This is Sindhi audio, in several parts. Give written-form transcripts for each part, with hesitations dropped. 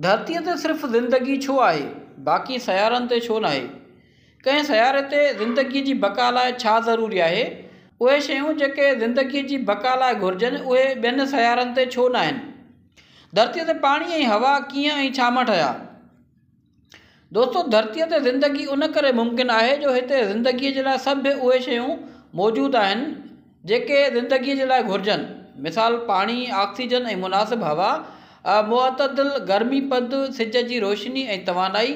ڌرتيء تي صرف زندگي ڇو آهي، باقي سيارن تي ڇو ناهي؟ ڪنهن سياري تي زندگيء جي بقا لاء ڇا ضروري آهي؟ اهي شيون جيڪي زندگيء جي بقا لاء گهرجن، اهي ٻين سيارن تي ڇو ناهن؟ ڌرتيء تي پاڻي ۽ هوا ڪيئن ۽ ڇا مان ٺهيا؟ دوستو ڌرتيء تي زندگي ان ڪري ممڪن آهي جو هتي زندگيء جي لاء سڀ اهي شيون موجود آهن جيڪي زندگيء جي لاء گهرجن. مثال پاڻي، آڪسيجن ۽ مناسب هوا، معتدل گرمي پد، سج جي روشني ۽ توانائي،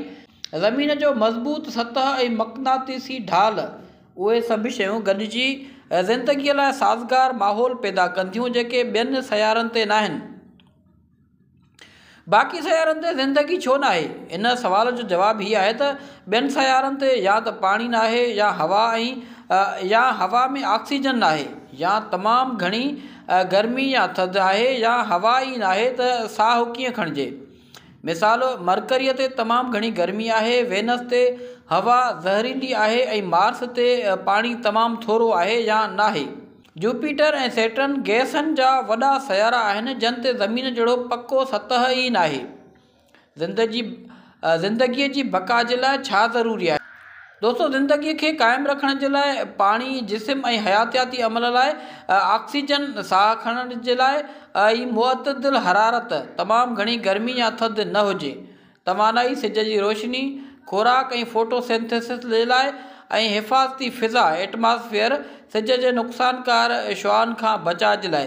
زمين جو مضبوط سطح ۽ مقناطيسي ڍال، اهي سڀ شيون گڏجي زندگيء لاء سازگار ماحول پيدا ڪن ٿيون جيڪي ٻين سيارن تي ناهن. باقي سيارن تي زندگي ڇو ناهي؟ ان سوال جو جواب هي آهي ته ٻين سيارن تي يا ته پاڻي ناهي يا هوا ۽ يا هوا ۾ آڪسيجن ناهي يا تمام گهڻي گرمي يا ٿڌ آهي يا هوا ئي ناهي ته ساهه ڪيئن کڻجي؟ مثال مرڪريء تي تمام گهڻي گرمي آهي، وينس تي هوا زهريلي آهي ۽ مارس تي پاڻي تمام ٿورو آهي يا ناهي. جوپيٽر ۽ سيٽرن گئسن جا وڏا سيارا آهن جن تي زمين جهڙو پڪو سطح ئي ناهي. زندگيء جي بقا جي لاء ڇا ضروري آهي؟ دوستو زندگيء کي قائم رکڻ جي لاء پاڻي، جسم ۽ حياتياتي عمل لاء آڪسيجن، ساهه کڻڻ جي لاء ۽ معتدل حرارت، تمام گهڻي گرمي يا ٿڌ نه هجي، توانائي، سج جي روشني، خوراڪ ۽ فوٽو سينٿيسس جي لاء ۽ حفاظتي فضا، Atmosphere، سج جي نقصانڪار شعاعن کان بچاء جي لاء.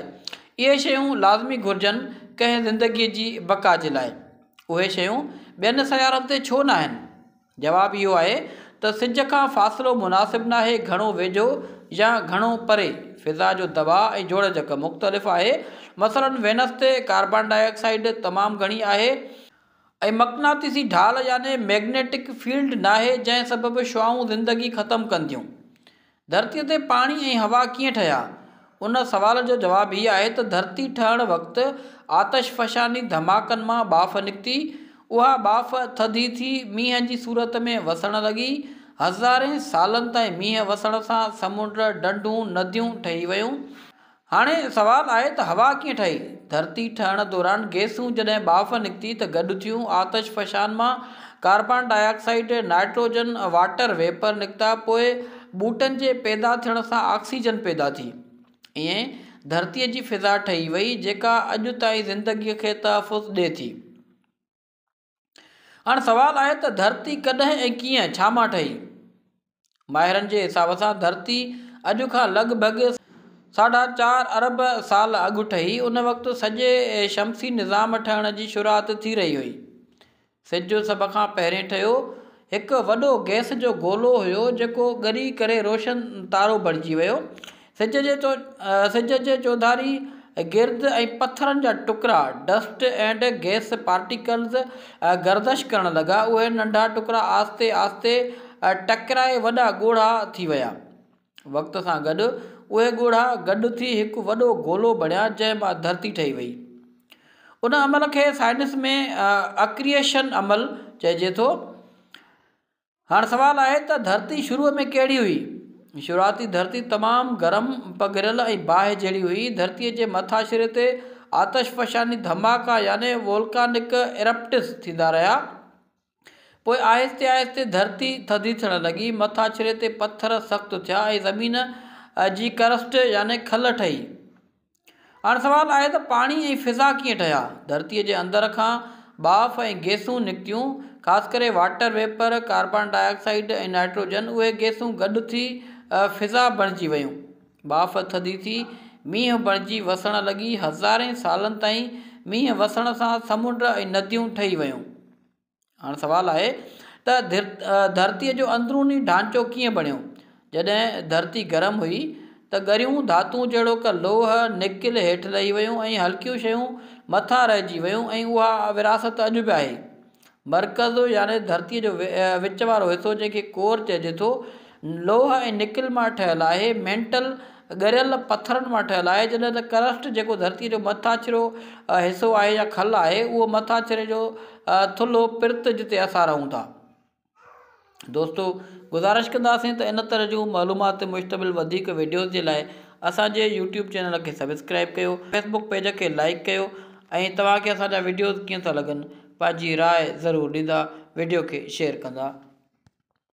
اهي شيون لازمي گهرجن ڪنهن زندگيء جي بقا جي لاء. اهي شيون ٻين سيارن تي ڇو ناهن؟ جواب اهو آهي ته سج کان فاصلو مناسب ناهي، گهڻو ويجهو يا گهڻو پري، فضا جو دٻاء ۽ جوڙجڪ مختلف آهي. مثلاً وينس تي ڪاربان ڊاء آڪسائيڊ تمام گهڻي آهي، ۽ مقناطيسي ڍال يعني ميگنيٽڪ فيلڊ ناهي جنهن سبب شعاعون زندگي ختم ڪن ٿيون. ڌرتيء تي پاڻي ۽ هوا ڪيئن ٺهيا؟ ان سوال جو جواب هي آهي ته ڌرتي ٺهڻ وقت آتش فشاني ڌماڪن مان ٻاڦ نڪتي، اها ٻاڦ ٿڌي ٿي مينهن جي صورت ۾ وسڻ لڳي، هزارين سالن تائين مينهن وسڻ سان سمنڊ، ڍنڍون، نديون ٺهي ويون. هاڻي سوال آهي ته هوا ڪيئن ٺهي؟ ڌرتي ٺهڻ دوران گئسون جڏهن ٻاڦ نڪتي ته گڏ ٿيون، آتش فشان مان carbon dioxide, nitrogen, water vapour نڪتا، پوء ٻوٽن جي پيدا ٿيڻ سان آڪسيجن پيدا ٿي. ائين ڌرتيء جي فضا ٺهي وئي، جيڪا اڄ تائين زندگيء کي تحفظ ڏئي ٿي. هاڻ سوال آهي ته ڌرتي ڪڏهن ۽ ڪيئن ڇا مان ٺهي؟ ماهرن جي حساب سان ڌرتي اڄ کان لڳ ڀڳ ساڍا چار ارب سال اڳ ٺهي، ان وقت سڄي شمسي نظام ٺهڻ جي شروعات ٿي رهي هئي. سج سڀ کان پهرين ٺهيو، هڪ وڏو گئس جو گولو هيو جيڪو ڳري ڪري روشن تارو بڻجي ويو. سج جي سج جي چوڌاري گرد ۽ پٿرن جا ٽڪرا، Dust and Gas Particles، گردش ڪرڻ لڳا. اهي ننڍا ٽڪرا آهستي آهستي ٽڪرائي وڏا ڳوڙها ٿي ويا. وقت سان گڏ اهي ڳوڙها گڏ ٿي هڪ وڏو گولو بڻيا جنهن مان ڌرتي ٺهي وئي. ان عمل کي سائنس ۾ اڪريشن عمل چئجي ٿو. هاڻ سوال آهي ته ڌرتي شروع ۾ ڪهڙي هئي؟ شروعاتي ڌرتي تمام گرم، پگهريل ۽ باهه جهڙي هئي. ڌرتيء جي مٿاڇري تي آتش فشاني ڌماڪا يعني وولڪانڪ ارپٽس ٿيندا رهيا. پوء آهستي آهستي ڌرتي ٿڌي ٿيڻ لڳي. مٿاڇري تي پٿر سخت ٿيا ۽ زمين جي ڪرسٽ يعني کل ٺهي. هاڻ سوال آهي ته پاڻي ۽ فضا ڪيئن ٺهيا؟ ڌرتيء جي اندر کان ٻاڦ ۽ گئسون نڪتيون، خاص ڪري water vapour, carbon dioxide ۽ nitrogen, اهي گئسون گڏ ٿي فضا بڻجي ويون. ٻاڦ ٿڌي ٿي مينهن بڻجي وسڻ لڳي، هزارين سالن تائين مينهن وسڻ سان سمنڊ ۽ نديون ٺهي ويون. هاڻ سوال آهي ته ڌرتيء جو اندروني ڍانچو ڪيئن بڻيو؟ جڏهن ڌرتي گرم هئي ته ڳريون ڌاتون جهڙوڪ لوهه، نڪل هيٺ لهي ويون ۽ هلڪيون شيون مٿان رهجي ويون ۽ اها وراثت اڄ به آهي. مرڪز يعني ڌرتيء جو وچ وارو حصو جنهن کي ڪور چئجي ٿو، لوهه ۽ نڪل مان ٺهيل آهي، مينٽل ڳريل پٿرن مان ٺهيل آهي، جڏهن ته ڪرسٽ جيڪو ڌرتيء جو مٿاڇرو حصو آهي يا کل آهي، اهو مٿاڇري جو ٿلهو پرت جتي اسان رهون ٿا. دوستو گذارش ڪنداسين ته ان طرح جون معلومات تي مشتمل وڌيڪ وڊيوز جي لاء اسان جي يوٽيوب چينل کي سبسڪرائب ڪيو، فيسبوڪ پيج کي لائيڪ ڪيو ۽ توهان کي اسان جا وڊيوز ڪيئن ٿا لڳن. پنهنجي راء ضرور ڏيندا. وڊيو کي شيئر ڪندا.